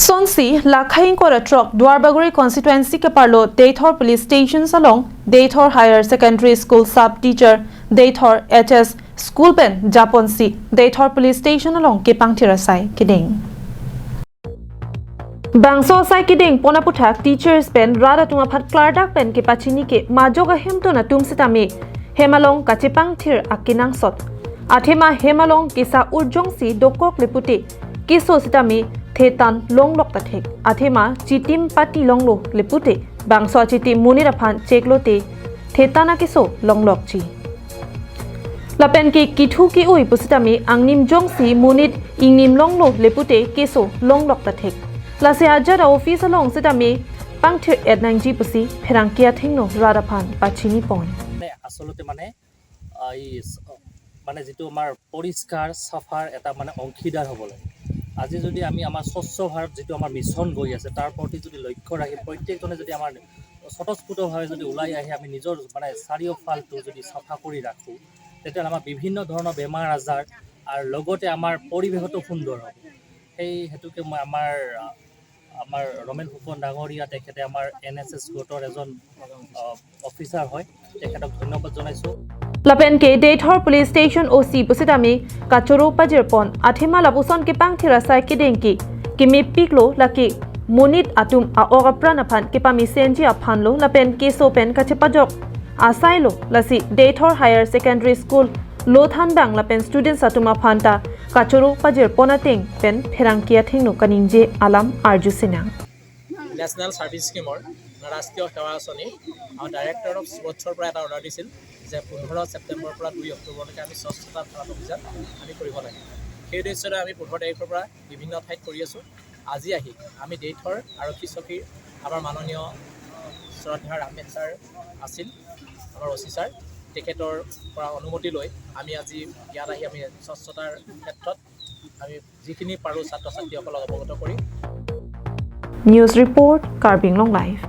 Sonsi Lakhaing kora truck Duarbaguri constituency ke parlo Deithor police station salong Deithor Higher Secondary School sub teacher Deithor HS School pen Japon si Deithor police station along ke pangthira sai kiding. Bangso sai kiding pona puthak teachers pen rada tunga phat klardak pen ke pachini ke majoga hemto na tumsitami hemalong kachipang thir akinang sot athema hemalong kisa urjong si dokok leputi kiso sitami thetan longlok ta thek athema chitim pati longlo lepute bangso chitim munira phan cheklote thetana kiso longlok chi lapen ki kithu ki ui pusitami angnim jong si munit ingnim longlo lepute kiso longlok ta thek lase ajara office along sitami pangthir ednangji pusi pherangkia thingno radaphan pachini pon. মানে আচলতে মানে এই মানে যিটো আমাৰ পৰিষ্কাৰ চাফাৰ এটা মানে অংশীদাৰ হ'ব লাগে। আজি যদি আমি আমাৰ স্বচ্ছ ভাৰত যিটো আমাৰ মিছন গৈ আছে, তাৰ প্ৰতি যদি লক্ষ্য ৰাখি প্ৰত্যেকজনে যদি আমাৰ স্বতঃস্ফূৰ্তভাৱে যদি ওলাই আহি আমি নিজৰ মানে চাৰিওফালটো যদি চাফা কৰি ৰাখোঁ, তেতিয়াহ'লে আমাৰ বিভিন্ন ধৰণৰ বেমাৰ আজাৰ আৰু লগতে আমাৰ পৰিৱেশটো সুন্দৰ হ'ব। সেই হেতুকে মই আমাৰ ৰমেন ফুকন ডাঙৰীয়া, তেখেতে আমাৰ এনএছএছ গোটৰ এজন অফিচাৰ হয়, তেখেতক ধন্যবাদ জনাইছোঁ। Lapen ke Deithor police station OC pusitami kachoro pajirpon athema lapuson ke pangthira sai kidengki kimi piklo laki munit atum a oga pranaphan ke pami senji aphanlo lapen ke sopen kachepajok asailo lasi Deithor Higher Secondary School lothan bang lapen students atum aphanta kachoro pajirpon ateng pen pherangkia thingno kaningje alam arju sinang. National service স্কীমৰ ৰাষ্ট্ৰীয় সেৱা আঁচনি আমাৰ director of স্পৰ্টছৰ পৰা এটা order দিছিল যে 15 ছেপ্টেম্বৰৰ পৰা 2 অক্টোবৰলৈকে আমি স্বচ্ছতা ভাৰত অভিযান আমি কৰিব লাগে। সেই উদ্দেশ্যৰে আমি 15 তাৰিখৰ পৰা বিভিন্ন ঠাইত কৰি আছোঁ। আজি আহি আমি দেইথৰ আৰক্ষী চকীৰ আমাৰ মাননীয় শ্ৰদ্ধাৰ আহমেদ ছাৰ আছিল আমাৰ অ' চি ছাৰ, তেখেতৰ পৰা অনুমতি লৈ আমি আজি ইয়াত আহি আমি স্বচ্ছতাৰ ক্ষেত্ৰত আমি যিখিনি পাৰোঁ ছাত্ৰ ছাত্ৰীসকলক অৱগত কৰি News Report, Karbi Anglong Live.